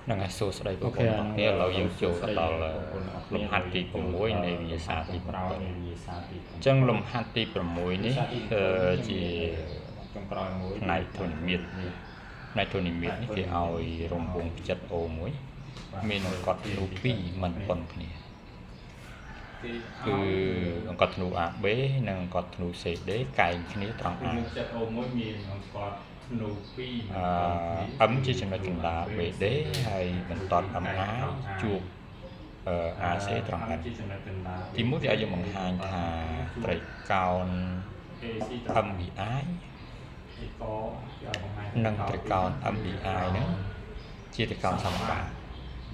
ហ្នឹងហើយសួស្តីបង អូ ប្អូន ខេអាហ្នឹង ទាំងអស់គ្នាឥឡូវយើង សួ ចូល ស្តី ទៅដល់ បងប្អូនទាំងអស់គ្នា លំហាត់ទី យើងចូល 6 ដល់ នៃវិញ្ញាសា ចុ ទី ងក្រោយ 7 នៃវិញ្ញាសាទី អញ្ចឹងលំហាត់ទី6នេះ វិញ្ញាសាទី អឺ 7 ជា ចុងក្រោយមួយ ផ្នែកធននិមិត្ត នេះ ផ្នែកធននិមិត្តនេះគេឲ្យរង្វង់ផ្ចិត O មួយមានអង្កត់ធ្នូ2មិនប៉ុនគ្នា គេ គឺអង្កត់ធ្នូ AB និងអង្កត់ធ្នូ CD កែងគ្នាត្រង់ គឺ A មុខចិត្តអូមួយមានអង្កត់ធ្នូ2 អឺ M ជាចំណុចកណ្ដាល BD ហើយបន្ទាត់ MA ជួបអឺ AC ត្រង់ N ជាចំណុចកណ្ដាល ទីមួយវាឲ្យយើងបង្ហាញថាត្រីកោណ AC ត្រង់ MBI ឯកគេឲ្យបង្ហាញ និងត្រីកោណ MBI ហ្នឹងជាត្រីកោណសមបាត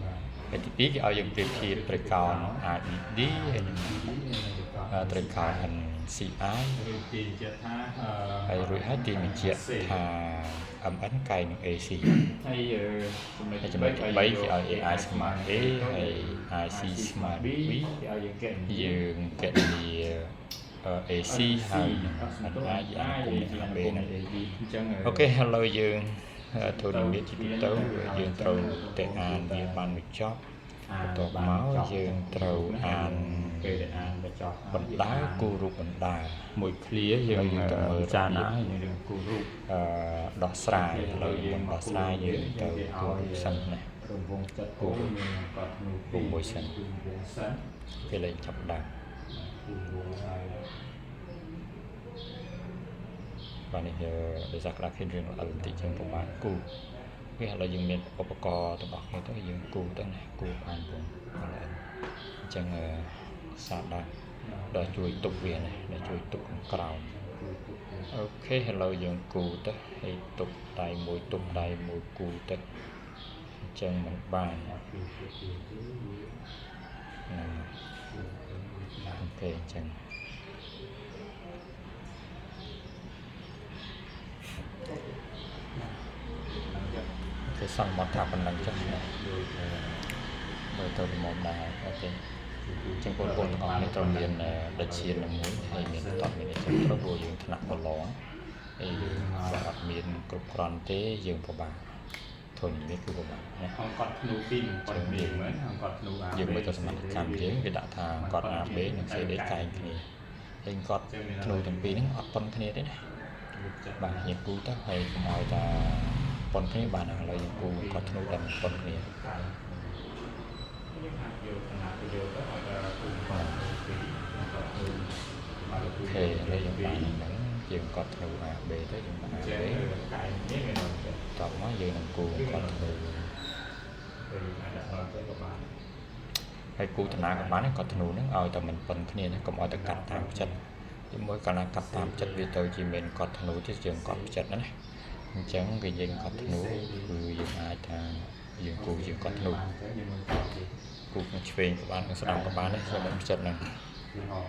បាទ ហើយទីពីរគេឲ្យយើងប្រៀបធៀបត្រីកោណ ABD ហើយនិងត្រីកោណ NCI ឬទីជាថា ហើយរួចហើយទីបញ្ជាក់ថា MN កែងនឹង AC ហើយចំណុច ហើយចំណុចទី3គេឲ្យ AI ស្មើ A ហើយ IC ស្មើ B គេឲ្យយើងកណនី យើងកណនា AC ហើយនឹង NI ជាអនុគមនៃ AB ហ្នឹង AB អញ្ចឹង អូខេឥឡូវយើងធ្វើនិមិត្តជាទូទៅយើងត្រូវតែអានវាបានមួយចប់បន្ទាប់មកយើងត្រូវអាន ពេលដែលអានបញ្ចប់ បណ្ដាគូរូបបណ្ដា មួយឃ្លាយើង យើងទៅមើល ពិចារណាយើងរឿងគូរូប អឺដោះស្រាយឥឡូវយើងដោះស្រាយយើងទៅគូរូបសិនណា រង្វង់ចិត្តគូមានអង្កត់ធ្នូ គូមួយសិន គូរង្វង់សិន គេលេងចាប់ដើម គូរង្វង់ហើយ បាទនេះដោយសារក្តារខៀនរឿងល្អិលបន្តិចជាងពិបាកគូវាឥឡូវយើងមានឧបករណ៍ទាំងអស់គ្នាទៅយើងគូទៅណាគូបានពងល្អិលអញ្ចឹងសាដាដល់ជួយទប់វាណាដល់ជួយទប់ខាងក្រោមអូខេឥឡូវយើងគូទៅហើយទប់ដៃមួយទប់ដៃមួយគូទៅអញ្ចឹងมันបានហ្នឹងអូខេអញ្ចឹងគេសន្មត់ថាប៉ុណ្្នឹងចុះណាមើលទៅល្មមដែរអូខេអញ្ចឹងបងប្អូនទាំងអស់គ្នាត្រូវមានដាច់ឈាននឹងមួយហើយមានតតមានអីចឹងត្រូវព្រោះយើងថ្នាក់ប្រឡងហើយយើងបើអត់មានគ្រប់គ្រាន់ទេយើងពិបាកធននេះគឺពិបាកណា អង្កត់ធ្នូ2និងគាត់មានមែនអង្កត់ធ្នូ AB យើងមើលទៅសមត្ថកម្មយើងគេដាក់ថាកត់ AB និង CD កែងគ្នាហើយកត់ធ្នូទាំងពីរហ្នឹងអត់ប៉ុនគ្នាទេណាបាទយើងគូទៅហើយកុំឲ្យតាប៉ុនគ្នាបានឥឡូវយើងគូកត់ធ្នូតែមិនប៉ុនគ្នា យើងអាចយកកណាទៅយកទៅឲ្យដល់គូអង្កត់ធ្នូ2អង្កត់ធ្នូបាទ អូខេឥឡូវយើងបានហ្នឹងយើងកត់ធ្នូ AB ទៅយើងបាន ចេះ AB កែងនេះមានអត់ចេះ តបមកយើងនឹងគូកត់ធ្នូ ពេលអាចដាក់ដល់ទៅក៏បាន ហើយគូតាណាក៏បានដែរកត់ធ្នូហ្នឹងឲ្យតែមិនប៉ុនគ្នាណាកុំឲ្យតែកាត់តាមចិត្តទីមួយកាលណាកាត់តាមចិត្តវាទៅជាមានកត់ធ្នូទៀតយើងកត់ផ្ចិតណាណាអញ្ចឹងគេយើងកត់ធ្នូគឺយើងអាចថាយើងគូយើងកត់ធ្នូ យើងមិនកត់ទេ គូខាងឆ្វេងក៏បានខាងស្ដាំក៏បានដែរសម្រាប់ផ្ចិតហ្នឹង គឺហោ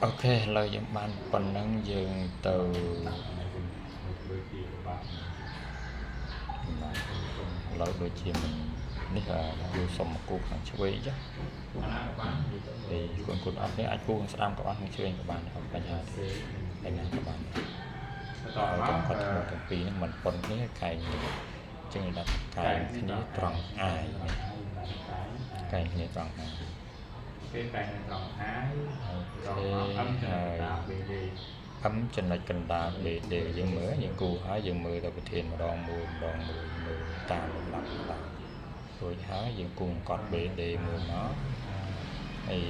អូខេឥឡូវយើងបានប៉ុណ្ណឹងយើងទៅ ដាក់នេះវិញដូចជាក៏បាន ឥឡូវដូចជាមិននេះគូសុំមកគូខាងឆ្វេងចុះ អាណាក៏បាន ហើយគុណគុណអត់នេះអាចគូខាងស្ដាំក៏បានខាងឆ្វេងក៏បានអត់បញ្ហាទេហើយណាក៏បាន បន្ត ឲ្យ មក ទាំងគាត់ធ្នូទាំងពីរហ្នឹងមិនប៉ុនគ្នាកែងគ្នាអញ្ចឹងដាក់កែងគ្នាត្រង់អាយកែងគ្នាត្រង់អាយ គេកែងត្រង់អាយត្រង់ M ចំណុចតា BD M ចំណុចកណ្ដាល BD យើងមើលយើងគូហើយយើងមើលដល់ប្រធានម្ដងមួយម្ដងមួយមើលតាមលំដាប់លំដាប់រួចហើយយើងគូអង្កត់ BD មួយមកហើយ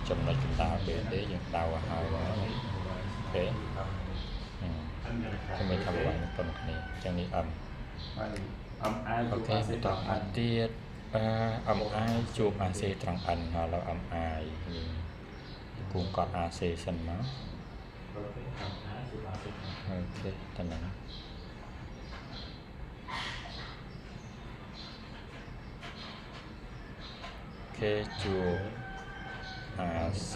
ចំណុចកណ្ដាល BD យើងដៅឲ្យហើយមកអូខេខ្ញុំមានថាប្រវត្តិប៉ុនគ្នាអញ្ចឹងនេះ M ហើយ MI អូខេបន្តមកទៀតអឺ MI ជួប AC ត្រង់ N ហើយឥឡូវ MI យើងគូកត់ AC សិនមកអូខេតើហ្នឹងគេជួប AC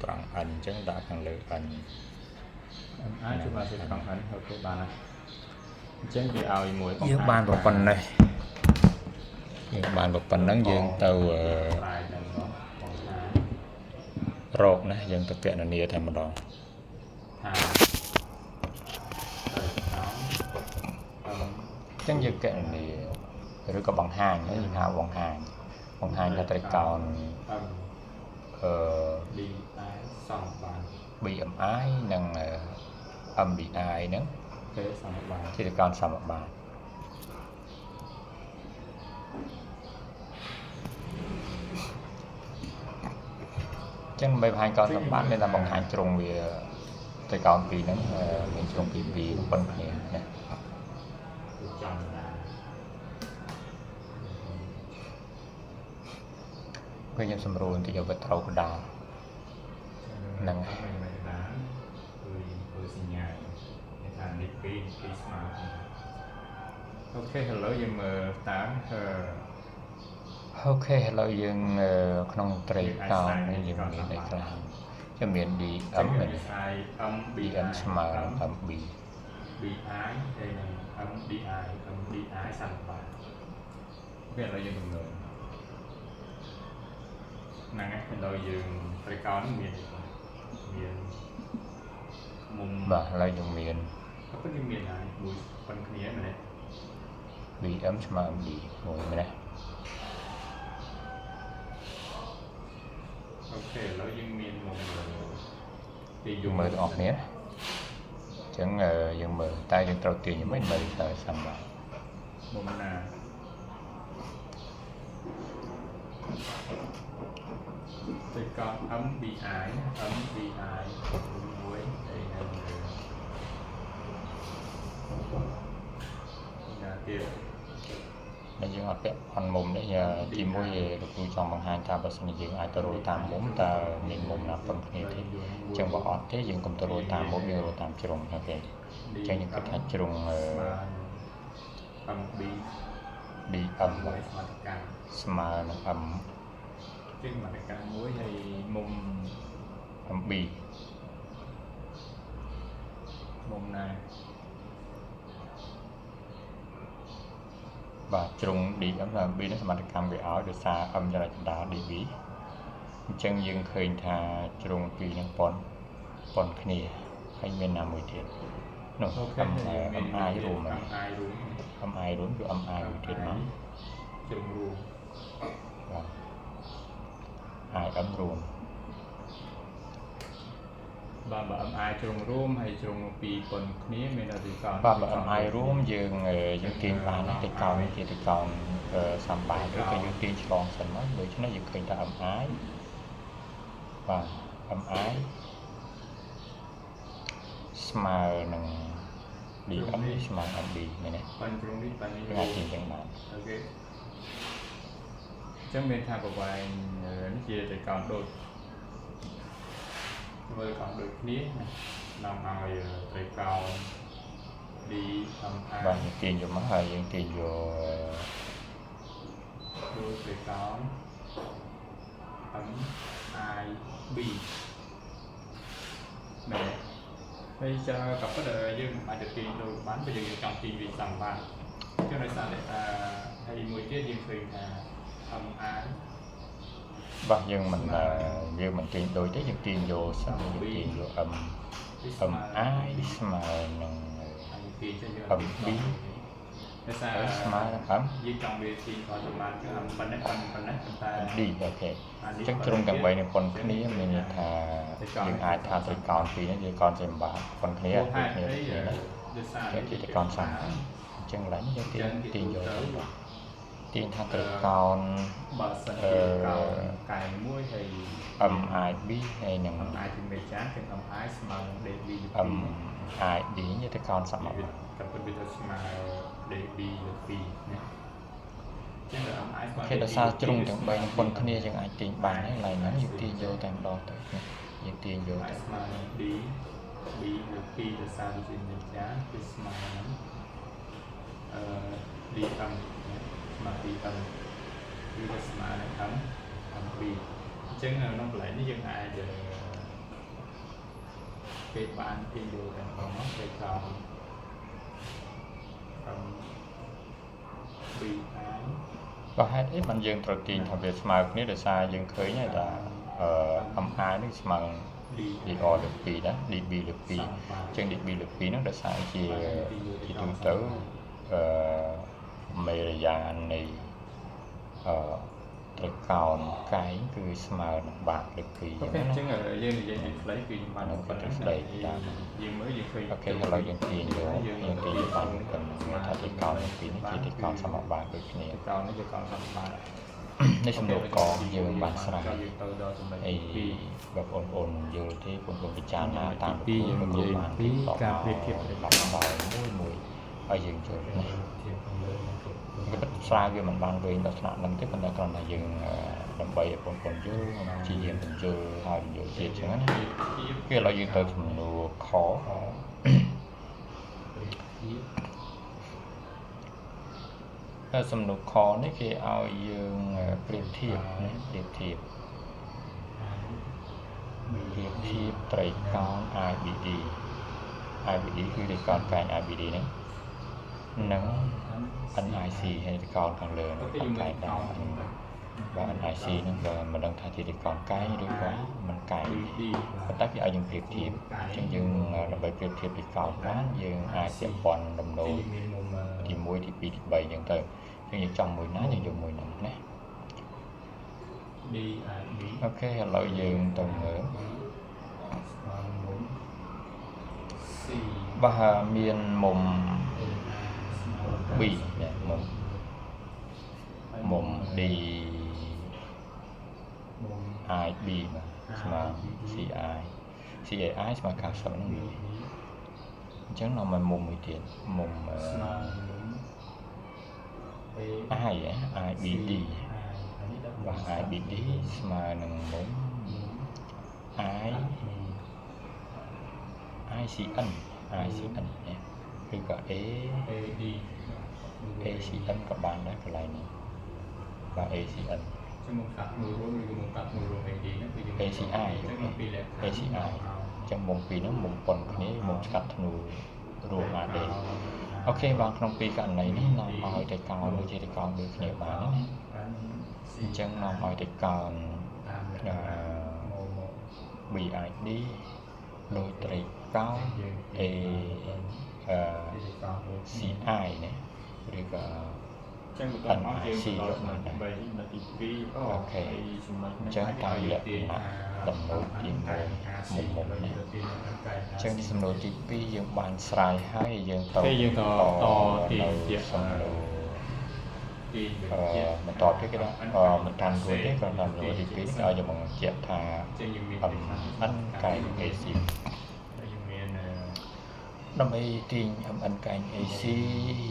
ត្រង់ N អញ្ចឹងដាក់ខាងលើ N MI ជួប AC ត្រង់ N អូខេបានហើយអញ្ចឹងគេឲ្យមួយ យើងបានប៉ុណ្ណេះយើងបានប៉ុណ្ណឹងយើងទៅរកណាយើងទៅកណនាតែម្ដង ថា អញ្ចឹងយើងកណនា ឬក៏បង្ហាញយើងហៅបង្ហាញបង្ហាញថាត្រីកោណ M អឺ D I សមបាន BMI និង MDI ហ្នឹង គេសមបាន ជាត្រីកោណសមបាតចឹងដើម្បីបង្ហាញកោណសម្បត្តិមានតែបង្ហាញជ្រុងវាត្រីកោណពីរហ្នឹងមានជ្រុងពីរពីរប៉ុនគ្នាណា ចំណា ពេលខ្ញុំសម្រួលបន្តិចឲ្យវាត្រូវកណ្ដាលហ្នឹង មិនមែនណាគឺគឺសញ្ញាគេថានេះពីរពីរស្មើគ្នា OK ឥឡូវយើងមើលតើ OK ឥឡូវយើងក្នុងត្រីកោណនេះយើងមានអីខ្លះចាំមាន DM មែនទេ I M B DM ស្មើនឹង MB B I ហើយនឹង M D I M D I សមបាទ OK ឥឡូវយើងកំណត់ហ្នឹងហើយឥឡូវយើងត្រីកោណនេះមានអីខ្លះមានមុំ បាទឥឡូវយើងមាន ក៏ពិតយើងមានហើយមួយប៉ុនគ្នាមែនទេ BM ស្មើ MD មួយមែនទេ OK ឥឡូវយើងមានមុំទី យើងមើលទាំងអស់គ្នាណាអញ្ចឹងយើងមើលតែយើងត្រូវទាញយ៉ាងម៉េចមើលទៅសមបាទ មុំណាត្រីកោណ MBI MBI មួយហើយនឹងណាទៀត ដែលយើងអត់ពាក់ព័ន្ធមុំនេះទីមួយលោកគ្រូចង់បង្ហាញថាបើសិនជាយើងអាចទៅរកតាមមុំតើមានមុំណាប៉ុនគ្នាទេអញ្ចឹងបើអត់ទេយើងកុំទៅរកតាមមុំយើងរកតាមជ្រុង OK អញ្ចឹងយើងគិតថាជ្រុង ស្មើ MB DM មួយសមត្ថកម្ម ស្មើនឹង M ជាងសមត្ថកម្មមួយហើយមុំ MB មុំណា បាទជ្រុង DM និង MB នេះសមត្ថកម្មវាឲ្យដោយសារ M ចរចដា DB អញ្ចឹងយើងឃើញថាជ្រុងពីរហ្នឹងប៉ុនប៉ុនគ្នាហើយមានណាមួយទៀតនោះ OK M MI រួមហ្នឹង MI រួម MI រួមយក MI មួយទៀតមក ជ្រុងរួម បាទ IM រួម បាទបើ MI ជ្រុងរួមហើយជ្រុងពីរប៉ុនគ្នាមានអធិការ បាទបើ MI រួមយើងយើងទាញបានត្រីកោណនេះជាត្រីកោណសម្បាតឬក៏យើងទាញឆ្លងសិនមកដូច្នេះយើងឃើញថា MI បាទ MI ស្មើនឹង DM ស្មើ MB មែនទេ បាញ់ជ្រុងនេះបាញ់នេះ យើងអាចទាញចឹងបាន OK អញ្ចឹងមានថាប្រវែងនេះជាត្រីកោណដូចមើលកោណដូចគ្នាណានាំឲ្យត្រីកោណ D M I បាទយើងទាញយកមកហើយយើងទាញយក ដូចត្រីកោណ M I B មែនហើយចាក៏ប៉ុន្តែយើងមិនអាចទៅទាញដូចបានព្រោះយើងចង់ទាញវាសំបានអញ្ចឹងដោយសារតែថាហើយមួយទៀតយើងឃើញថា M I បាទយើងមិនយើងមិនទាញដូចទេយើងទាញយកសិនយើងទាញយក M M I ស្មើនឹង ហើយទាញទៅយើង M B ដោយសារ ស្មើនឹង M យើងចង់វាទាញដល់ប្រហែលចឹង M ប៉ុណ្ណេះប៉ុណ្ណេះប៉ុន្តែ D OK អញ្ចឹងជ្រុងទាំង3នេះប៉ុនគ្នាមានន័យថាយើងអាចថាត្រីកោណពីរនេះជាកោណសម្បាតប៉ុនគ្នា ព្រោះ ដូចគ្នា ហេតុអី គ្នាណា ដោយសារ ចឹងជាត្រីកោណសម្បាតអញ្ចឹងឡើយនេះយើងទាញទាញយកទៅទាញថាត្រីកោណ បើសិនជាកោណកែងមួយហើយ M I B ហើយនឹង M I ជាមេចាចឹង M I ស្មើនឹង D B M I D នេះត្រីកោណសម្បាត ក៏ពិតវាទៅស្មើ D B លើ2ណាចឹង M I ស្មើ គេដោយសារជ្រុងទាំង3នឹងប៉ុនគ្នាយើងអាចទាញបានហើយឡើយហ្នឹងយើងទាញយកតែម្ដងទៅណាយើងទាញយក I ទៅ ស្មើនឹង D B លើ2ដោយសារវាជាមេចាគឺស្មើនឹងអឺ D M ណាស្មើ D M ឬក៏ស្មើនឹង M M B អញ្ចឹងក្នុងកន្លែងនេះយើងអាចគេបានទាញយកតែម្ដងមកគេកោណ M B I បើហេតុអីបានយើងត្រូវទាញថាវាស្មើគ្នាដោយសារយើងឃើញហើយថាអឺ M I នេះស្មើនឹង D DR លើ2ណា DB លើ2អញ្ចឹង DB លើ2ហ្នឹងដោយសារជាជាទូទៅអឺ មេរយានៃអឺត្រីកោណកែងគឺស្មើនឹងបាតលើ2 OK អញ្ចឹងយើងនិយាយពីខ្លីគឺយើងបាន ប៉ុណ្ណឹងស្ដីតាម យើងមើលយើងឃើញ OK ឥឡូវយើងទាញយកយើងទាញបានប៉ុណ្ណឹងថាត្រីកោណទាំងពីរនេះជាត្រីកោណសមបាតដូចគ្នា ត្រីកោណនេះជាកោណសមបាត នេះសំណួរកយើងបានស្រាយ យើងទៅដល់ចំណុច អី ទី បើបងប្អូនយល់ទេបងប្អូនពិចារណាតាម ទី2យើងនិយាយពីការប្រៀបធៀប ត្រីកោណមួយមួយឲ្យយើងយល់ណា ធៀបខាងលើនិង គេពិតស្រាយវាមិនបានវែងដល់ថ្នាក់ហ្នឹងទេប៉ុន្តែគ្រាន់តែយើងដើម្បីឲ្យបងប្អូនយល់ព្យាយាមបញ្យល់ហើយបញ្យល់ទៀតចឹងណាគេឥឡូវយើងទៅសំណួរខ ប្រៀបធៀប ហើយសំណួរខនេះគេឲ្យយើងប្រៀបធៀបណាប្រៀបធៀបប្រៀបធៀបត្រីកោណ IBD IBD គឺត្រីកោណកែង IBD ហ្នឹងនិង NIC ហើយត្រីកោណខាងលើ អូ ហ្នឹង ខេយើងមើល កែងដែរបាទ NIC ហ្នឹងក៏មិនដឹងថាជាត្រីកោណកែងឬក៏មិនកែងទេប៉ុន្តែគេឲ្យយើងប្រៀបធៀបអញ្ចឹងយើងដើម្បីប្រៀបធៀបត្រីកោណបានយើងអាចពាក់ព័ន្ធដំណូល មានមុំ ទី1ទី2ទី3អញ្ចឹងទៅអញ្ចឹងយើងចង់មួយណាយើងយកមួយហ្នឹងណា D I B OK ឥឡូវយើងទៅមើល ស្មើមុំ C បាទមានមុំ A ស្មើ B ណាមុំមុំ D មុំ I B បាទស្មើ C I C A I ស្មើ90ហ្នឹងមួយអញ្ចឹងនាំមកមុំមួយទៀតមុំ ស្មើមុំ A I ហ៎ I B D បាទ I B D ស្មើនឹងមុំ I I C N I C N ណាឬក៏ A A D A C N ក៏បានដែរកន្លែងនេះបាទ A C N ចឹងមុំកាត់មួយរួមឬក៏មុំកាត់មួយរួម AD ហ្នឹងគឺយើង A C I ចឹងពីលក្ខ A C I ចឹងមុំពីរហ្នឹងមុំប៉ុនគ្នាមុំស្កាត់ធ្នូរួម AD OK បាទក្នុងពីរករណីនេះនាំឲ្យត្រីកោណដូចជាត្រីកោណដូចគ្នាបានណាអញ្ចឹងនាំឲ្យត្រីកោណ តាម អឺ BID ដូចត្រីកោណ A អឺ CI ណាឬក៏ ចឹងបន្តមកយើងដល់ចំណុចទី3ចំណុចទី2អូ OK ហើយចំណុច អញ្ចឹងតាមលក្ខណៈដំណូលទី1មុំមុំណាអញ្ចឹងទីសំណួរទី2យើងបានស្រាយហើយយើងទៅ គេយើងទៅតទី នៅ ជា សំណួរ ទី អឺបន្តទៀតគេថាអឺមិនតាន់រួចទេគ្រាន់តែសំណួរទី2នេះគេឲ្យយើងបញ្ជាក់ថា ចឹងយើងមាន M N កែង AC យើងមាន ដើម្បីទាញ M N កែង AC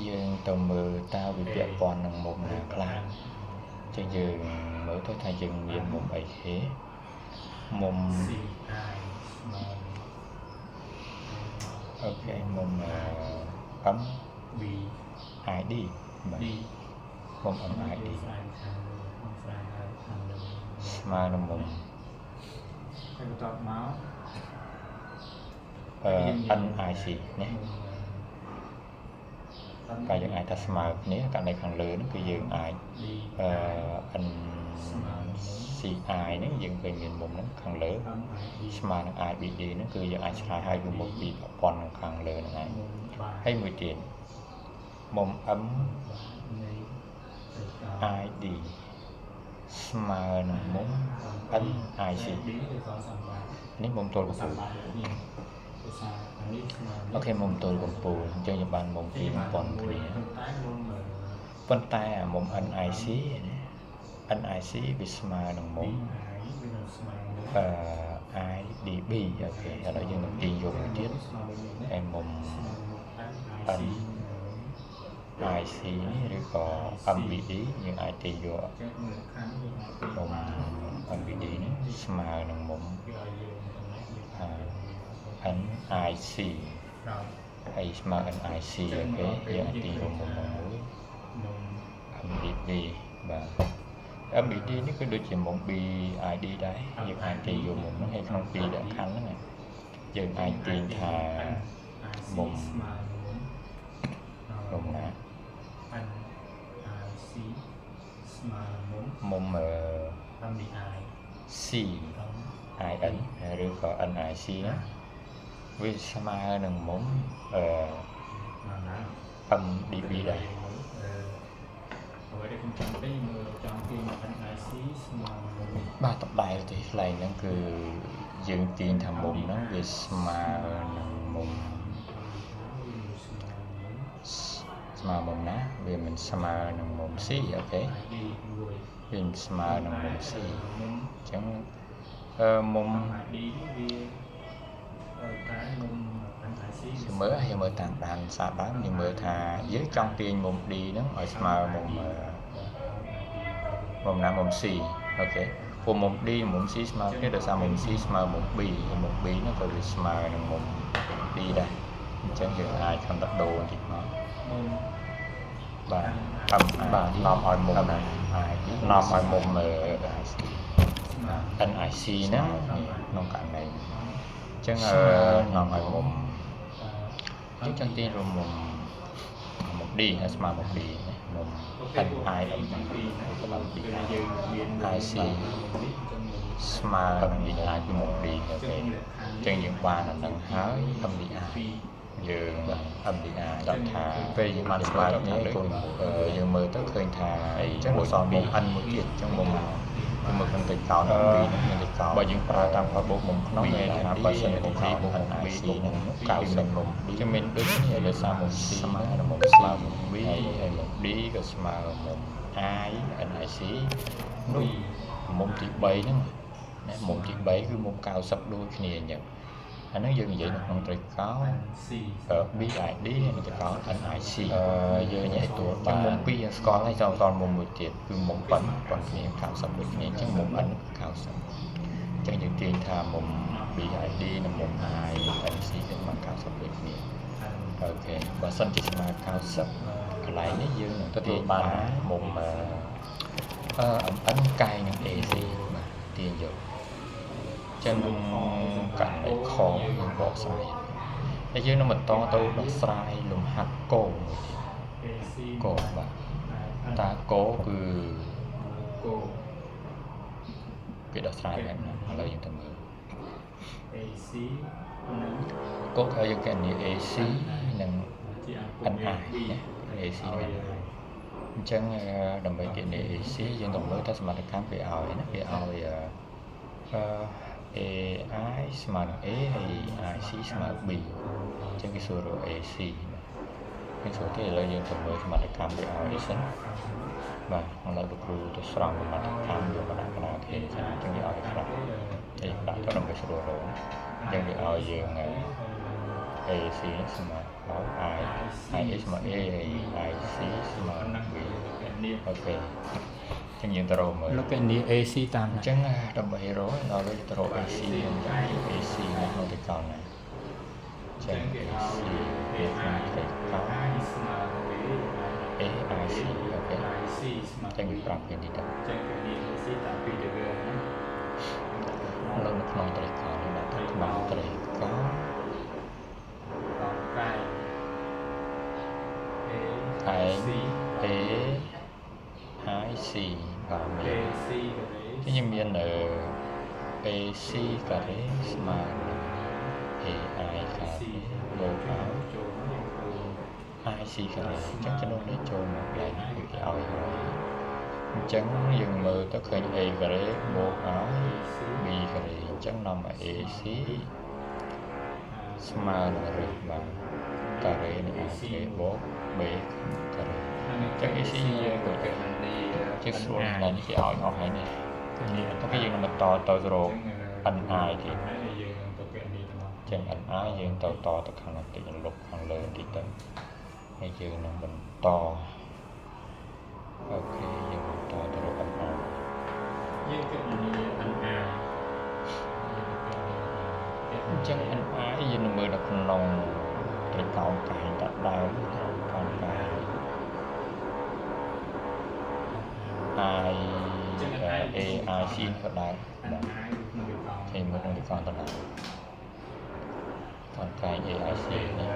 យើងទៅមើលតើវាពាក់ព័ន្ធនឹងមុំណាខ្លះចឹងយើងមើលទៅថាយើងមានមុំអីគេមុំ C I ស្មើ OK មុំ M B I D បាទ D មុំ M I D ស្រាយខាងលើស្រាយខាងលើ ស្មើនឹងមុំ ហើយបន្តមក អឺ N I C ណាកាលយើងអាចថាស្មើគ្នាករណីខាងលើហ្នឹងគឺយើងអាច D អឺ N C I ហ្នឹងយើងឃើញមានមុំហ្នឹងខាងលើ M I D ស្មើនឹង I B D ហ្នឹងគឺយើងអាចឆ្លើយឲ្យវាមុំពីរប្រព័ន្ធនឹងខាងលើហ្នឹងឯង មុំបា ហើយមួយទៀតមុំ M នៃត្រីកោណ I D ស្មើនឹងមុំ N I C D ឬក៏សម្បា នេះមុំទល់កំពូល សម្បានេះភាសាអានេះស្មើ OK មុំទល់កំពូលអញ្ចឹងយើងបានមុំពីរប៉ុនគ្នា តែមុំ ប៉ុន្តែអាមុំ NIC ណា NIC វាស្មើនឹងមុំ I វានឹងស្មើនឹង អឺ IDB OK ឥឡូវយើងនឹងទាញយកមួយទៀត ស្មើនឹងនេះ ឯមុំ ស្មើនឹង M I C IC នេះឬក៏ MBD យើងអាចទាញយក ចឹងមើលខាងយើងអាចទាញ មុំ បាន MBD នេះស្មើនឹងមុំ គេឲ្យយើងចំណេះយើងអាច NIC ក្រោយ ហើយស្មើ NIC OK យើងអាចទាញយកមុំមកមួយ មុំ MBD បាទ MBD នេះគឺដូចជាមុំ BID ដែរយើងអាចទាញយកមុំហ្នឹងហើយក្នុងពីរលក្ខខណ្ឌហ្នឹងណាយើងអាចទាញថា មុំ ស្មើនឹងមុំ មុំណា N I C ស្មើនឹងមុំ មុំអឺ M D I C M I N ឬក៏ N I C ណាវាស្មើនឹងមុំអឺ ណា M D B ដែរ អឺ ចាំទេមើលចង់ទាញ NIC ស្មើមុំនេះ បាទតដែលទេកន្លែងហ្នឹងគឺយើងទាញថាមុំហ្នឹងវាស្មើនឹងមុំស្មើមុំណាវាមិនស្មើនឹងមុំ C OK ID មួយ វាមិនស្មើនឹងមុំ C មុំ អញ្ចឹងមុំ ID នេះវាតែមុំ NIC យើងមើលយើងមើលតាមដានសារដើមយើងមើលថាយើងចង់ទាញមុំ D ហ្នឹងឲ្យស្មើមុំមុំណាមុំ C OK ព្រោះមុំ D និងមុំ C ស្មើគ្នាដោយសារមុំ C ស្មើមុំ B ហើយមុំ B ហ្នឹងក៏វាស្មើនឹងមុំ D ដែរអញ្ចឹងយើងអាចខំតដូរបន្តិចមក មុំ បាទ M បាទនាំឲ្យមុំណានាំឲ្យមុំ ស្មើ NIC ហ្នឹងនេះក្នុងករណីអញ្ចឹងនាំឲ្យមុំយើងចង់ទាញរមុំមុំ D ហើយស្មើមុំ D ណាមុំ OK NI ពីណា ក៏បាន D ពេលយើងមាន IC នេះអញ្ចឹងមុំ ស្មើនឹង DI គឺមុំ D OK អញ្ចឹងយើងបានអាហ្នឹងហើយ MDI ពី យើង MDI ដល់ថាពេលយើងបានស្មើគ្នាគុណយើងមើលទៅឃើញថាអញ្ចឹងសល់មុំ N មួយទៀតអញ្ចឹងមុំយើងមើលក្នុងត្រីកោណ B ហ្នឹងមានត្រីកោណបើយើងប្រើតាមផលបូកមុំក្នុងមានថាបើសិនមុំ D បូកមុំ B បូកមុំ90មុំ D จะមានដូចគ្នាដោយសារមុំ C ស្មើនឹងមុំ C មុំ B ហើយមុំ D ក៏ស្មើមុំ I NIC នោះមុំទី3ហ្នឹងណាមុំទី3គឺមុំ90ដូចគ្នាអញ្ចឹងអាហ្នឹងយើងនិយាយនៅក្នុងត្រីកោណ C BID ហើយនិងត្រីកោណ NIC យើងនិយាយតួបានមុំ2យើងស្គាល់ហើយចង់សល់មុំមួយទៀតគឺមុំប៉ុនប៉ុនគ្នា90ដូចគ្នាអញ្ចឹងមុំ N 90អញ្ចឹងយើងទាញថាមុំ BID និងមុំ INC វាមក90ដូចគ្នាOK បើសិនជាស្មើ90កន្លែងនេះយើងនឹងទទួលបានមុំMN កែងនឹង AC បាទទាញយកចឹងករណីខយើងបកស្រាយហើយយើងនឹងបន្តទៅដោះស្រាយលំហាត់កមួយទៀត AC កបាទតើកគឺ គោ គេដោះស្រាយបែបណាឥឡូវយើងទៅមើល AC និង កគេយើងគណនា AC និង ជាអង្គ NI ណា AC និង NI អញ្ចឹងដើម្បីគណនា AC យើងต้องមើលថាសមត្ថកម្មគេឲ្យណាគេឲ្យអឺ AI ស្មើនឹង A ហើយ IC ស្មើ B អញ្ចឹងគេសួររក AC បាទគេសួរទេឥឡូវយើងទៅមើលសមត្ថកម្មគេឲ្យសិនបាទឥឡូវលោកគ្រូទៅស្រង់សមត្ថកម្មយកមកដាក់កណ្ដាលគេសិនអញ្ចឹងគេឲ្យខ្លះហើយដាក់ទៅដើម្បីស្រួលរកអញ្ចឹងគេឲ្យយើង AC ស្មើឲ្យ I IA ស្មើ A ហើយ IC ស្មើ B នេះ OK អញ្ចឹងយើងទៅរកមើល លោកកនេះ AC តាម អញ្ចឹងដើម្បីរកដល់យើងទៅរក AC យើងដាក់ AC នៅក្នុងត្រីកោណណាអញ្ចឹង AC វាក្នុងត្រីកោណ I ស្មើ A AIC OK IC ស្មើ អញ្ចឹងយើងប្រាប់គេនេះទៅ ចឹងគេនេះ AC តាមពីទៅវាណា ឥឡូវនៅក្នុងត្រីកោណនេះដាក់ថាក្នុងត្រីកោណ ដល់កែ A កែង C A IC បាទមាន AC ការ៉េ អញ្ចឹងយើងមាន AC ការ៉េស្មើនឹង AI ការ៉េបូកឲ្យ ចូលមកយើងឃើញ IC ការ៉េអញ្ចឹងចំនួននេះចូលមកកន្លែងនេះគឺគេឲ្យហើយអញ្ចឹងយើងមើលទៅឃើញ A ការ៉េបូកឲ្យ B ការ៉េអញ្ចឹងនាំឲ្យ AC ស្មើនឹងឫសបាទការ៉េនៃ AC បូក B ការ៉េ អញ្ ចឹង AC យើងក៏គណនា ជាស្រួលកន្លែងនេះគេឲ្យអស់ហើយនេះ គណនា OK យើងនឹងបន្តទៅរក NI ទៀត ហើយយើងនឹងទៅគណនាទាំងអស់ ចឹង NI យើងទៅតទៅខាងនោះតិចលុបខាងលើបន្តិចទៅហើយយើងនឹងបន្ត OK យើងបន្តទៅរក NI យើងគណនា NI យើងគណនា អញ្ចឹង NI យើងនឹងមើលនៅក្នុងត្រីកោណកែងដដែលត្រីកោណកែង I A I C នេះក៏ដែរបាទ NI ក្នុងវិកោ គេមើលក្នុងត្រីកោណដដែលកោណកែង A I C នេះ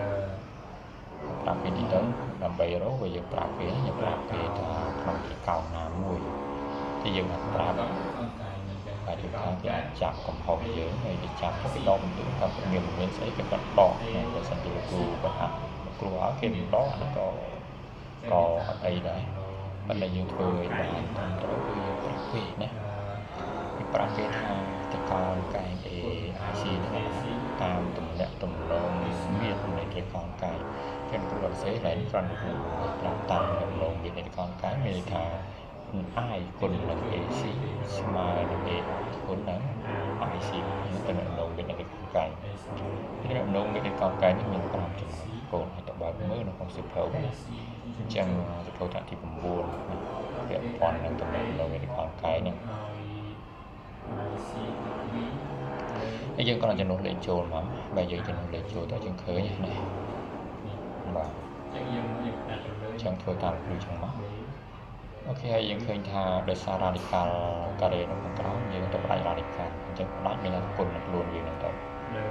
ប្រាប់គេទីទៅដើម្បីរកវាយើងប្រាប់គេយើងប្រាប់គេថាក្នុងត្រីកោណណាមួយទីយើងអត់ប្រាប់ បាទជួនកាលគេអាចចាប់កំហុសយើងហើយគេចាប់ទៅគេដកបន្ទុកថាមានមានស្អីគេគាត់ដកបើសិនជាគ្រូគាត់ហាក់គ្រូឲ្យគេមិនដកអានោះក៏ក៏អត់អីដែរ ប៉ុន្តែយើងធ្វើឲ្យបានត្រឹមត្រូវគឺយើងប្រាប់គេណា គេប្រាប់គេថាតកោណកែង AIC នេះតាមទំនាក់ទំនងមាននៃត្រីកោណកែងចឹងគ្រូអត់សេឡើយគ្រាន់តែប្រាប់តាមទំនងមាននៃត្រីកោណកែងមានន័យថា I គុណនឹង AC ស្មើនឹង AI គុណនឹង IC នេះទំនាក់ទំនងមាននៃត្រីកោណកែងទំនាក់ទំនងមាននៃត្រីកោណកែងនេះមាន5ចំណុចកូនអាចទៅបើកមើលនៅក្នុងសៀវភៅណាអញ្ចឹងសៀវភៅថ្នាក់ទី9ណាពាក់ព័ន្ធនឹងទំនាក់ទំនងមានត្រីកោណកែងហ្នឹង IC B ហើយយើងគ្រាន់តែចំនួនលេខចូលមកបើយើងចំនួនលេខចូលទៅយើងឃើញណាបាទ ចឹងយើងយើងដាក់ទៅលើ ចឹងធ្វើតាមគ្រូចឹងមក OK ហើយយើងឃើញថាដោយសារ radical ការ៉េនៅខាងក្រោមយើងទៅផ្ដាច់ radical អញ្ចឹងផ្ដាច់មានតែគុណនឹងខ្លួនវាហ្នឹងទៅ លើ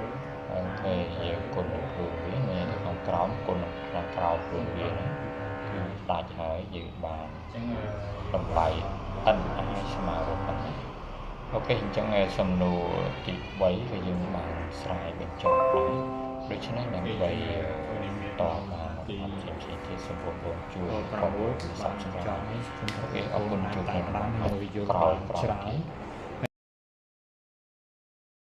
OK យើងគុណនឹងខ្លួនវាមានតែខាងក្រោមគុណនឹងខាងក្រោមខ្លួនវាហ្នឹងគឺផ្ដាច់ហើយយើងបាន ចឹង តម្លៃ ni ស្មើរប៉ុណ្ណា OK អញ្ចឹងសំណួរទី3ក៏យើងបានស្រាយបញ្ចប់ដែរដូច្នេះដើម្បីតមកអត់ផ្សេងៗទៀតសូមបងប្អូនជួយ 6 Subscribe ចប់នេះ OK អរគុណជួបគ្នា តាម នៅ នៅវីដេអូ ក្រោយ ច្រើន ៗទៀត